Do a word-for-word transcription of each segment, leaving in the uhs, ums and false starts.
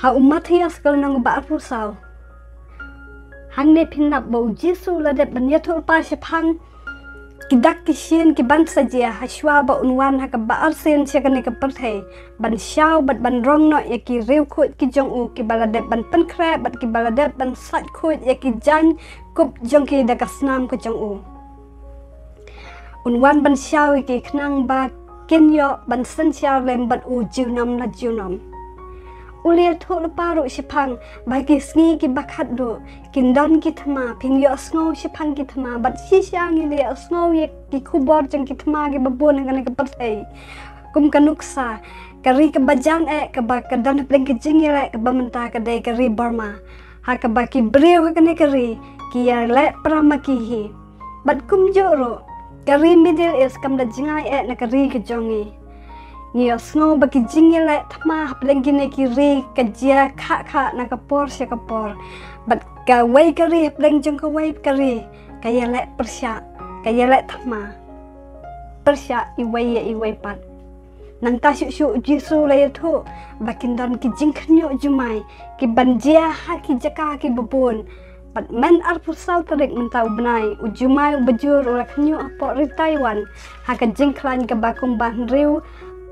Ha u Mathaios ka lynnong ba arphew saw. Hangne phin lap ba u Jisu u la dep ban ïathuh lypa shaphang ki dak ki shin ki ban sa jia, hashwa ba un wan ha kaba arsien sha kane ka pyrthei, ban shaw bad ban rong noh ïa ki riewkhuid ki jong u, kiba la dep ban pynkhreh bad kiba la dep ban sait khuid ïa ki jaiñkup jong ki da ka snam ka jong u. Un wan ban shaw ïa ki khnang ba kin ïoh ban synshar lem bad u junom la junom. U la ïathuh lypa ruh shaphang ba ki sngi kiba khatduh kin don ki thma, phin ïohsngew shaphang ki thma, bad shisha ngi la ïohsngew ïa ki khubor jong ki thma kiba bun ha kane ka pyrthei. Kum ka nuksa, ka ri kaba jan eh kaba ka don hapdeng ka jingïaleh kaba mynta ka dei ka ri Burma. Ha kaba ki briew ha kane ka ri ki ïaleh para ma ki hi. Bad kumjuh ruh, ka ri Middle East kam da jngai eh na ka ri ka jong ngi. Ngi ïohsngew ba ki jingïaleh thma hapdeng kine ki ri ka jia khah khah na ka por sha ka por. Bad kawei ka ri hapdeng jong kawei ka ri ka ïaleh pyrshah, ka ïaleh thma pyrshah iwei ïa iwei pat. Nangta shuh shuh u Jisu u la ïathuh ba kin don ki jingkhynñiuh jumai ki ban jia ha ki jaka kiba bun. Bad myn arphew saw tarik mynta u bnai, u jumai uba jur u la khynñiuh hapoh ri Taiwan ha ka jingkhlaiñ kaba kumba hynriew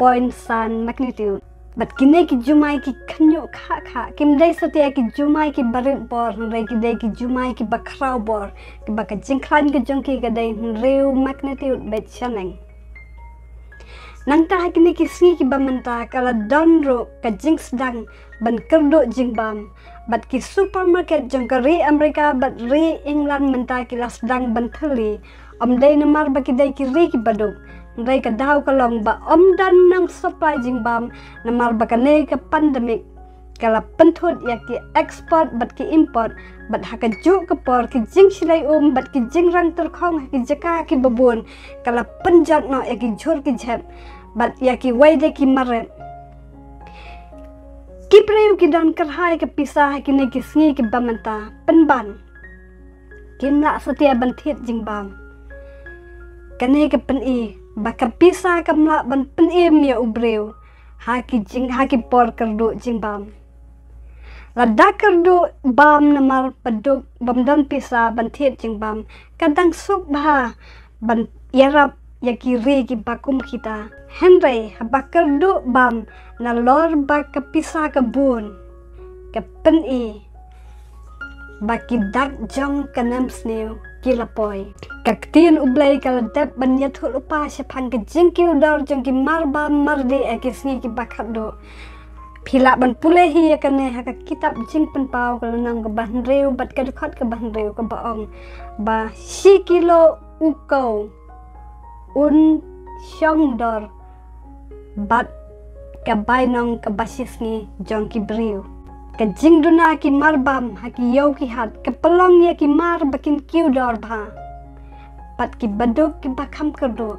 point san magnitude. Bad kine ki jumai ki khynñiuh khah khah kim dei satia ki jumai kiba rit bor, hynrei ki dei ki jumai kiba khraw bor, kiba ka jingkhlaiñ ka jong ki ka dei hynriew magnitude beit shaneng. Nangta ha kine ki sngi kiba mynta ka la don ruh ka jingsdang ban kyrduh jingbam. Bad ki supermarket jong ka ri Amerika bad ri England mynta ki la sdang ban thylli. Ym dei namar ba ki dei ki ri kiba duk, hynrei ka daw ka long ba ym don nong supply jingbam namar ba kane ka pandemic ka la pynthut ïa ki export bad ki import, bad ha kajuh ka por ki jingshlei um bad ki jingrang tyrkhong ha ki jaka kiba bun ka la pynjot noh ïa ki jhur ki jhep bad ïa kiwei de ki marit. Ki briew ki don kyrhai ka pisa ha kine ki sngi kiba mynta, pynban kim lah satia ban thied jingbam. Kane ka pyni ba ka pisa kam lah ban pynim ïa u briew ha ki jing, ha ki por kyrduh jingbam. Lada kyrduh bam namar ba duk bym don pisa ban thied jingbam, ka dang suk bha ban ïarap ïa ki ri kiba kum kita. Hynrei haba kyrduh bam nalor ba ka pisa ka bun, ka pyni ba ki dak jong ka nemsniew ki la poi. Ka ktien U Blei ka la dep ban ïathuh lypa shaphang ka jingkiew dor jong ki marbam mardih ha ki sngi kiba khatduh. Phi lah ban pule hi ïa kane ha ka kitab Jingpynpaw ka lynnong kaba hynriew bad ka dkhot kaba hynriew kaba ong ba shi kilo u kaw un shong dor bad ka bainong kaba shisngi jong ki briew. Ka jingduna ki marbam ha ki ïew ki hat ka pynlong ïa ki mar ba kin kiew dor bha. Bad kiba duk kiba kham kyrduh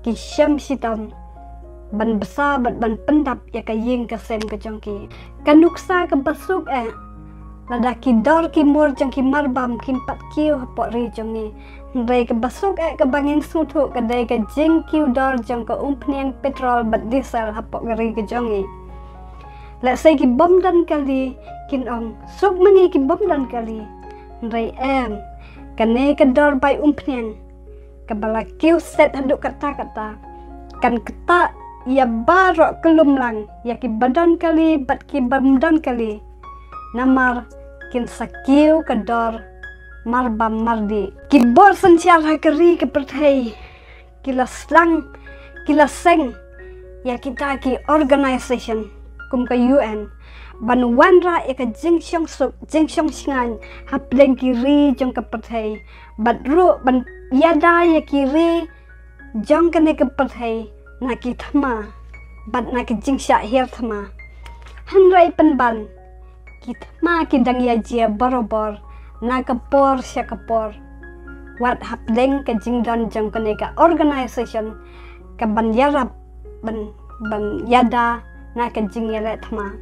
ki shem shitom ban bsa bad ban pyndap ïa ka ïing ka sem ka jong ki. Ka nuksa kaba suk eh, lada ki dor ki mur jong ki marbam kim pat kiew hapoh ri jong ngi. Hynrei kaba suk eh kaba ngin sngewthuh ka dei ka jingkiew dor jong ka umphniang petrol bad diesel hapoh ka ri ka jong ngi. Lehse ki bym don kali kin ong, suk ma ngi ki bym don kali. Hynrei em, kane ka dor bai umphniang kaba la kiew set haduh katta katta kan ktah ïa baroh ka lumlang, ïa kiba don kali bad kiba ym don kali. Namar kin sa kiew ka dor marbam mardih. Ki bor synshar ha ka ri ka pyrthei ki la sdang, ki la seng ïa kita ki organisation kum ka U N ban wanrah ïa ka jingshong suk jingshong shngaiñ hapdeng ki ri jong ka pyrthei bad ruh ban ïada ïa ki ri jong kane ka pyrthei na ki thma bad na ki jingshah hiar thma. Hynrei pynban ki thma ki dang ïa jia barabor na ka por sha ka por. Wat hapdeng ka jingdon jong kane ka organisation ka ban ïarap ban, ban ïada na ka jingïaleh thma.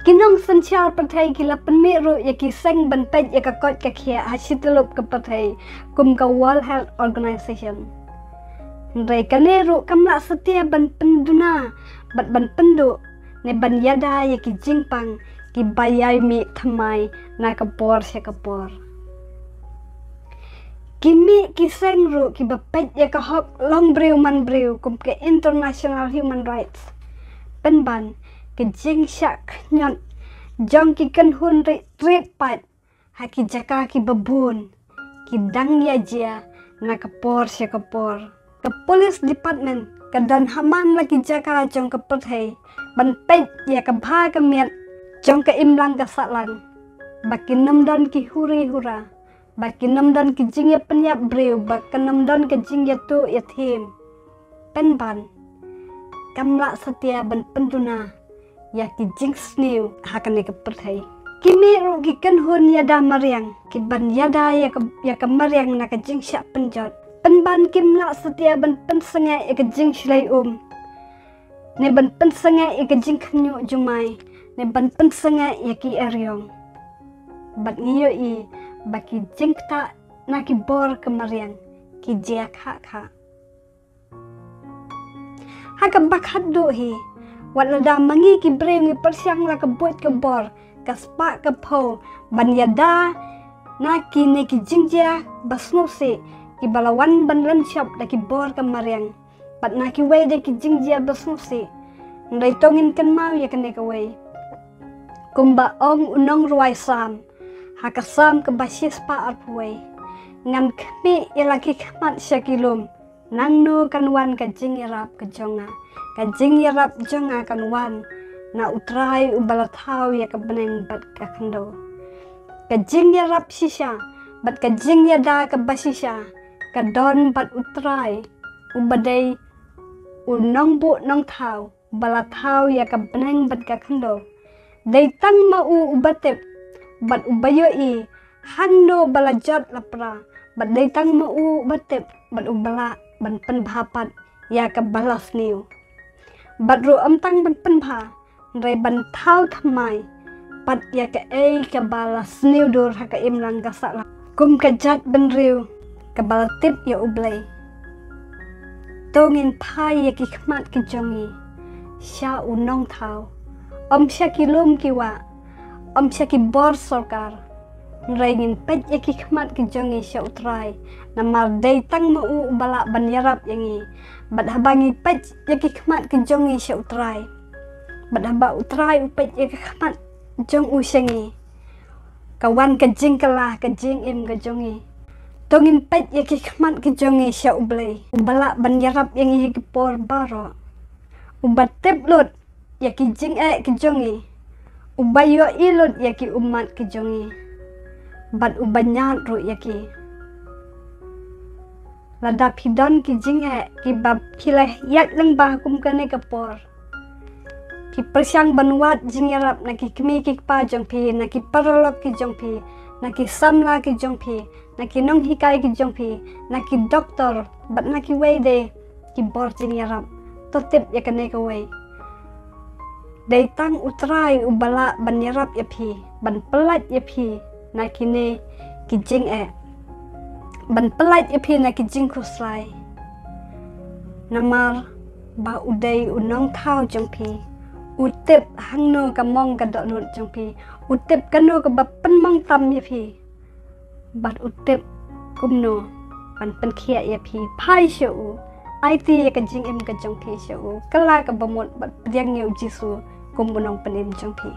Ki nongsynshar pyrthei ki la pynmih ruh ïa ki seng ban peit ïa ka koit ka khiah ha shi tyllup ka pyrthei kum ka World Health Organization. Hynrei kane ruh kam lah satia ban pynduna bad ban pynduh ne ban ïada ïa ki jingpang kiba ïai mih thymmai na ka por sha ka por. Ki mih ki seng ruh kiba peit ïa ka hok long briew man briew kum ka international human rights. Pynban ki jingshah khñiot jong ki kynhun ri trit pat ha ki jaka kiba bun ki dang ïa jia na ka por sha ka por. Ka police department ka don ha man la ki jaka jong ka pyrthei ban peit ïa ka bha ka miat jong ka imlang ka sahlang, ba kin ym don ki huri hura, ba kin ym don ki jingïapynïap briew, ba kin ym don ka jingïathuh ïathim. Pynban kam lah satia ban pynduna ïa ki jingsniew ha kane ka pyrthei. Ki mih ruh ki kynhun ïada mariang kiban ïada ïa ka, ïa ka mariang na ka jingshah pynjot. Pynban kim lah satia ban pynsangeh ïa ka jingshlei um, ne ban pynsangeh ïa ka jingkhynñiuh jumai, ne ban pynsangeh ïa ki eriong. Bad ngi ïohi ba ki jingktah na ki bor ka mariang ki jia khah khah. Ha kaba khatduh hi, wat lada ma ngi ki briew ngi pyrshang la ka buit ka bor, ka spah ka phew ban ïada na kine ki jingjia ba sngewsih kiba la wan ban lynshop da ki bor ka mariang, bad na kiwei de ki jingjia ba sngewsih, hynrei to ngin kynmaw ïa kane kawei. Kumba ong u nongrwai Salm ha ka Salm kaba shispah arphew wei: Ngan khmih ïa la ki khmat sha ki lum, nangno kan wan ka jingïarap ka jong nga? Ka jingïarap jong nga kan wan na U Trai uba la thaw ïa ka bneng bad ka khyndew. Ka jingïarap shisha bad ka jingïada kaba shisha ka don bad U Trai uba dei u nongbuh nongthaw, uba la thaw ïa ka bneng bad ka khyndew. Dei tang ma u uba tip bad uba ïohi hangno ba la jot la pra, bad dei tang ma u uba tip bad uba lah ban pynbha pat ïa kaba la sniew. Bad ruh ym tang ban pynbha, hynrei ban thaw thymmai pat ïa kaei kaba la sniew dur ha ka imlang ka sahlang. Kum ka jaitbynriew kaba la tip ïa U Blei, to ngin phai ïa ki khmat ki jong ngi sha u nongthaw, ym sha ki lum ki wah, ym sha ki bor sorkar, hynrei ngin peit ïa ki khmat ki jong ngi sha U Trai, namar dei tang ma u uba lah ban ïarap ïa ngi. Bad haba ngi peit ïa ki khmat ki jong ngi sha U Trai, bad haba U Trai u peit ïa ki khmat jong u sha ngi, ka wan ka jingkylla ka jingim ka jong ngi. To ngin peit ïa ki khmat ki jong ngi sha U Blei, uba lah ban ïarap ïa ngi ha ki por baroh, uba tip lut ïa ki jingeh ki jong ngi, uba ïohi lut ïa ki ummat ki jong ngi, bad uba ñiad ruh ïa ki. Lada phi don ki jingeh kiba phi la ïaid lyngba kum kane ka por, phi pyrshang ban wad jingïarap na ki kmie ki kpa jong phi, na ki paralok ki jong phi, na ki samla ki jong phi, na ki nonghikai ki jong phi, na ki doktor, bad na kiwei de ki bor jingïarap, to tip ïa kane kawei: dei tang U Trai uba lah ban ïarap ïa phi, ban pyllait ïa phi na kine ki jingeh, ban pyllait ïa phi na ki jingkhuslai. Namar ba u dei u nongthaw jong phi, u tip hangno ka mong ka dohnud jong phi, u tip kano kaba pynmong tam ïa phi, bad u tip kumno ban pynkhiah ïa phi. Phai sha u, aiti ïa ka jingim ka jong phi sha u, kylla kaba mut bad pdiang ïa U Jisu kum u Nongpynim jong phi.